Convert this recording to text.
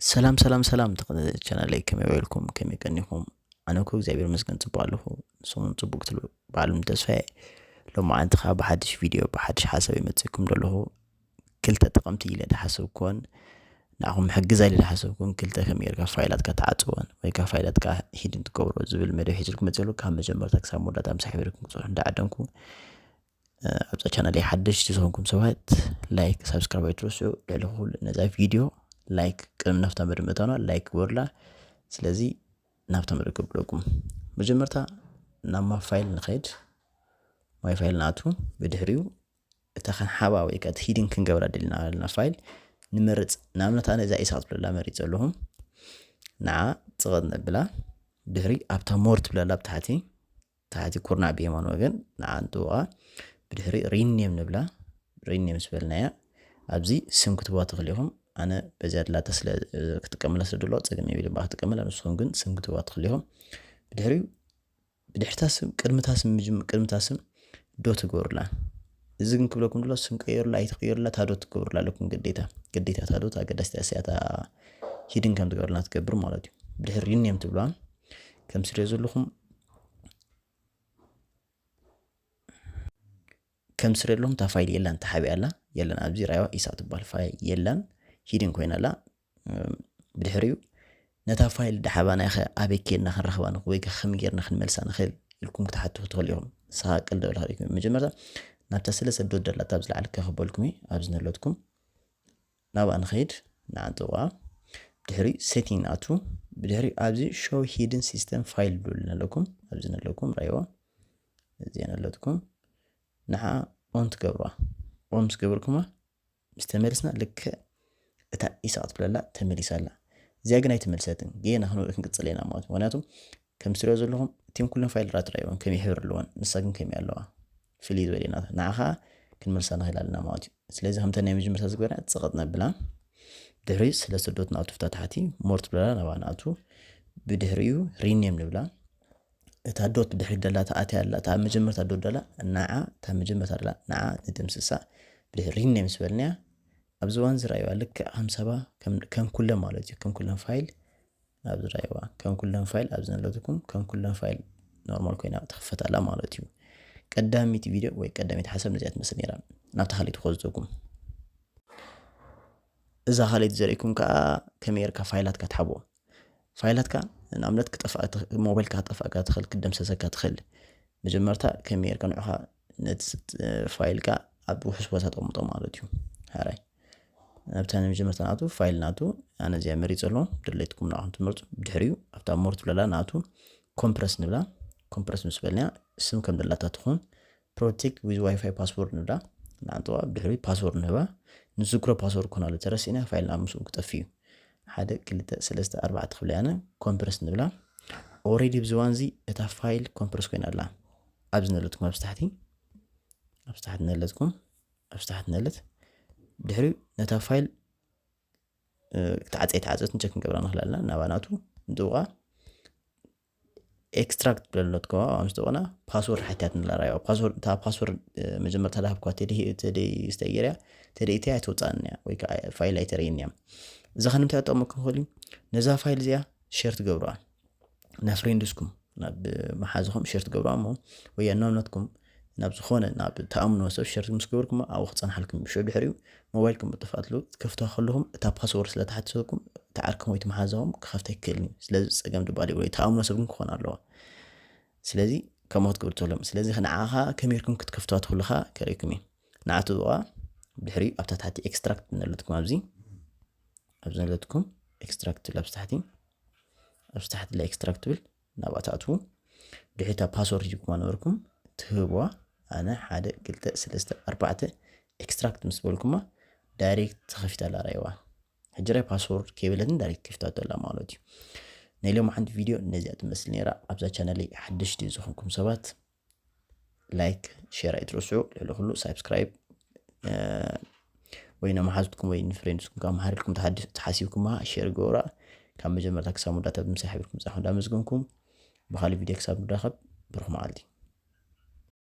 ሰላም ሰላም ሰላም ተኸታተልቲ ቻናለይ፣ ከመይ ውዒልኩም? ከመይ ቀኒኹም? ኣነ እኮ እግዚኣብሔር ይመስገን ጽቡቕ ኣለኹ። ንስኹም ጽቡቕ ክትብሉ ባዕሉ ተስፋ እየ። ሎማዓንቲ ኸኣ ብሓድሽ ቪድዮ ብሓድሽ ሓሳብ እየ መጺእኩም ዘለኹ። ክልተ ጠቐምቲ ኢለ ዝሓሰብኩወን ንዓኹም ምሕግዛ ኢለ ዝሓሰብኩን ክልተ ከመይ ጌርካ ፋይላትካ ትዓጽወን ወይ ከኣ ፋይላትካ ሂድን ትገብሮ ዝብል መደብ ሒዝልኩም መጺእ ኣለኹ። ካብ መጀመርታ ክሳብ መወዳእታ ምሳይ ሓቢርኩም ክትሰርሑ እንዳዓደምኩ ኣብዛ ቻናለይ ሓደሽቲ ዝኾንኩም ሰባት ላይክ ሳብስክራይብ ኣይትረስዑ። ልዕሊ ኩሉ ነዛ ቪድዮ ላይክ ቅድሚ ናብታ መደብ ምእታውና ላይክ ግበሩላ። ስለዚ ናብታ መደብ ከብለኩም መጀመርታ ናብ ማይ ፋይል ንኸይድ። ማይ ፋይል ንኣቱ። ብድሕሪኡ እታ ክንሓባ ወይ ከኣ ሂድን ክንገብራ ደሊና ኣለና ፋይል ንመርጽ። ንኣብነት ኣነ እዛ ኢሳቅ ትብለላ መሪጸ ኣለኹ። ንዓ ጽቐት ነብላ። ድሕሪ ኣብታ ሞር ትብለላ ኣብ ታሕቲ ታሕቲ ኩርናዕ ብየማን ወገን ንዓ ንጥውቓ። ብድሕሪ ሪኔም ንብላ። ሪኔም ዝበልናያ ኣብዚ ስም ክትህብዋ ትኽእሉ ኢኹም። ኣነ በዚኣ ድላታ ስለ ክትጥቀመላ ስለ ደለዋ ጸገም የብሉ እባ ክትጥቀመላ። ንስኹም ግን ስም ክትህብዋ ትኽእሉ ኢኹም። ብድሕሪኡ ብድሕርታ ስም ቅድምታ ስም ምጅም ቅድምታ ስም ዶ ትገብሩላ። እዚ ግን ክብለኩም ድሎ ስም ቀየሩላ ኣይትቀየሩላ ታዶ ትገብሩላ ኣለኩም ግዴታ ግዴታ ታዶ ኣገዳሲት እያ እታ ሂድን ከም ትገብሩላ ትገብር ማለት እዩ። ብድሕሪ ሪኔም ትብላ ከም ስሪኦ ዘለኹም ከም ስሪኦ ዘለኹም እታ ፋይል የላን ተሓቢኣ ኣላ የለን ኣብዚ ራይዋ ኢሳቅ ትበሃል ፋይል የላን ሂድን ኮይና ኣላ። ብድሕሪኡ ነታ ፋይል ዳሓባና ኢኸ ኣበይ ኬድና ክንረኽባ ንኽ ወይ ከ ከመይ ጌርና ክንመልሳ ንኽእል ኢልኩም ክትሓቱ ትኽእሉ ኢኹም። ንስኻ ቅል ደብል ኸሪኩም መጀመርታ ናብታ ሰለስተ ዶት ደላታ ኣብ ዝለዓለ ከኽበልኩም እዩ ኣብዚ ነለትኩም ናብኣ ንኸይድ ንዓንጥዋ ድሕሪ ሴቲንግ ንኣቱ ብድሕሪ ኣብዚ ሾው ሂድን ሲስተም ፋይል ድብል ነለኩም ኣብዚ ነለኩም ራይዋ እዚኣ ነለትኩም ንዓ ኦን ትገብርዋ ኦን ምስ ገበርኩማ ምስ ተመልስና ልክዕ እታ ኢሳቅ ትብለላ ተመሊሳ ኣላ። እዚኣ ግን ኣይተመልሰትን። ጌና ክንርኢ ክንቅጽል ኢና ማለት እዩ። ምክንያቱ ከም ትሪኦ ዘለኹም እቲን ኩለን ፋይል ራት ራይወን ከመይ ሕብሪ ኣለወን ንሳ ግን ከመይ ኣለዋ ፍልይ ዝበለ ኢና ንዓ ከዓ ክንመልሳ ንኽእል ኣለና ማለት እዩ። ስለዚ ከምተ ናይ መጀመርታ ዝግበርና ጽቕጥ ነብላ ድሕሪ ሰለስተ ዶት ንኣቱ ፍታ ታሕቲ ሞር ትብለላ ናብኣ ንኣቱ ብድሕሪኡ ሪኔም ንብላ እታ ዶት ብድሕሪት ደላ እታ ኣትያ ኣላ እታ ኣብ መጀመርታ ዶት ደላ ንዓ እታ መጀመርታ ደላ ንዓ ንድምስሳ ብድሕሪ ሪኔም ምስ በልናያ ኣብዚ እዋን እዚ ራእይዋ ልክዕ ከም ሰባ ከም ከም ኩለን ማለት እዩ ከም ኩለን ፋይል ኣብዚ ራእይዋ ከም ኩለን ፋይል ኣብዚ ዘለትኩም ከም ኩለን ፋይል ኖርማል ኮይና ትኽፈት ኣላ ማለት እዩ። ቀዳሚት ቪድዮ ወይ ቀዳሚት ሓሳብ ነዚኣ ትመስል ነይራ። ናብታ ካልኣይቲ ክወስደኩም እዛ ካልኣይቲ ዘርእኩም ከዓ ከመይ ጌርካ ፋይላትካ ትሓብኦ ፋይላትካ ንኣብነት ክጠፍኣ ሞባይልካ ክጠፍኣካ ትኽእል ክደምሰሰካ ትኽእል መጀመርታ ከመይ ጌርካ ንዑኻ ነቲ ፋይልካ ኣብ ውሑስ ቦታ ተቕምጦ ማለት እዩ። ሓራይ ናብታ ናይ መጀመርታ ናቱ ፋይል ናቱ ኣነ እዚኣ መሪፅ ኣለኹ ድሌትኩም ንዓኹም ትመርፁ ብድሕሪኡ ኣብታ ሞር ትብለላ ናቱ ኮምፕረስ ንብላ ኮምፕረስ ምስ በልና ስም ከም ደላታ ትኹን protect with wifi password ንብላ ንዓንጥዋ ብድሕሪ password ንህባ ንዝክሮ password ኮን ኣሎ ተረሲእና ፋይል ናብ ምስኡ ክጠፍ እዩ ሓደ ክልተ ሰለስተ ኣርባዕተ ክብላ ያነ ኮምፕረስ ንብላ already ብዝዋን እዚ እታ ፋይል ኮምፕረስ ኮይና ኣላ ኣብዚ ነለትኩም ኣብዚ ታሕቲ ኣብዚ ታሕቲ ነለትኩም ኣብዚ ታሕቲ ነለት ድሕሪ ነታ ፋይል ክትዓፀ ተዓፀት ንቸክ ክንገብራ ንኽእል ኣለና ናባናቱ ንጥውቃ ኤክስትራክት ብለለትኮ ምስ ጥቕና ፓስወርድ ሓትያት ንላራዮ ፓስወርድ እታ ፓስወርድ መጀመርታ ዳሃብኳ ተደይ ዝተየርያ ተደይተያ ኣይተውፃእንያ ወይ ከዓ ፋይል ኣይተረይንያ እዛ ከንምታይ ጠቕመኩም ክእል እዩ ነዛ ፋይል እዚኣ ሸር ትገብረዋ ናብ ፍሬንድስኩም ናብ መሓዝኹም ሸር ትገብረዋ እሞ ወይ ኣናምነትኩም ናብ ዝኾነ ናብ ተኣምኖ ሰብ ሸር ምስ ገበርኩም ኣብኡ ክፀንሓልኩም እዩ ሽዑ ድሕሪኡ ሞባይልኩም ብጥፋትሉ ትከፍታ ከለኹም እታ ፓስወርድ ስለ ተሓትሰኩም እቲ ዓርክም ወይ እቲ መሓዛኹም ክኸፍታ ይክእልን እዩ ስለዚ ፀገም ድባል ይብሎ ተኣምኖ ሰብ ግን ክኾን ኣለዎ ስለዚ ከምኡ ክትገብሩ ትኽእሎም ስለዚ ንዓኻ ከመይ ኢልኩም ክትከፍትዋ ትኽእሉ ከዓ ከርእይኩም እዩ ንዓቱ ዝዋ ድሕሪ ኣብታ ታሕቲ ኤክስትራክት ነለትኩም ኣብዚ ኣብዚ ነለትኩም ኤክስትራክት ትብል ኣብዚ ታሕቲ ኣብዚ ታሕቲ ላ ኤክስትራክት ትብል ናብኣ ትኣትዉ ድሕሪታ ፓስወርድ ሂብኩማ ነበርኩም ትህብዋ ኣነ ሓደ ክልተ ሰለስተ ኣርባዕተ ኤክስትራክት ምስ በልኩማ ዳይሬክት ተኸፊታ ኣላ ራይዋ ሕጂ ራይ ፓስወርድ ከይበለትን ዳይሬክት ከፊታቶ ኣላ ማለት እዩ ናይ ሎም ሓንቲ ቪድዮ ነዚኣ ትመስል ነይራ ኣብዛ ቻነለይ ሓደሽቲ ዝኾንኩም ሰባት ላይክ ሼር ኣይትረስዑ ልዕሊ ኩሉ ሳብስክራይብ ወይ ንመሓዙትኩም ወይ ንፍሬንድስኩም ካብ መሃሪልኩም ተሓሲብኩም ሸር ገብራ ካብ መጀመርታ ክሳብ መወዳእታ ብምሳይ ሓቢርኩም ፃኹ እንዳመዝገንኩም ብካሊእ ቪድዮ ክሳብ ንራኸብ ብሩኽ መዓልቲ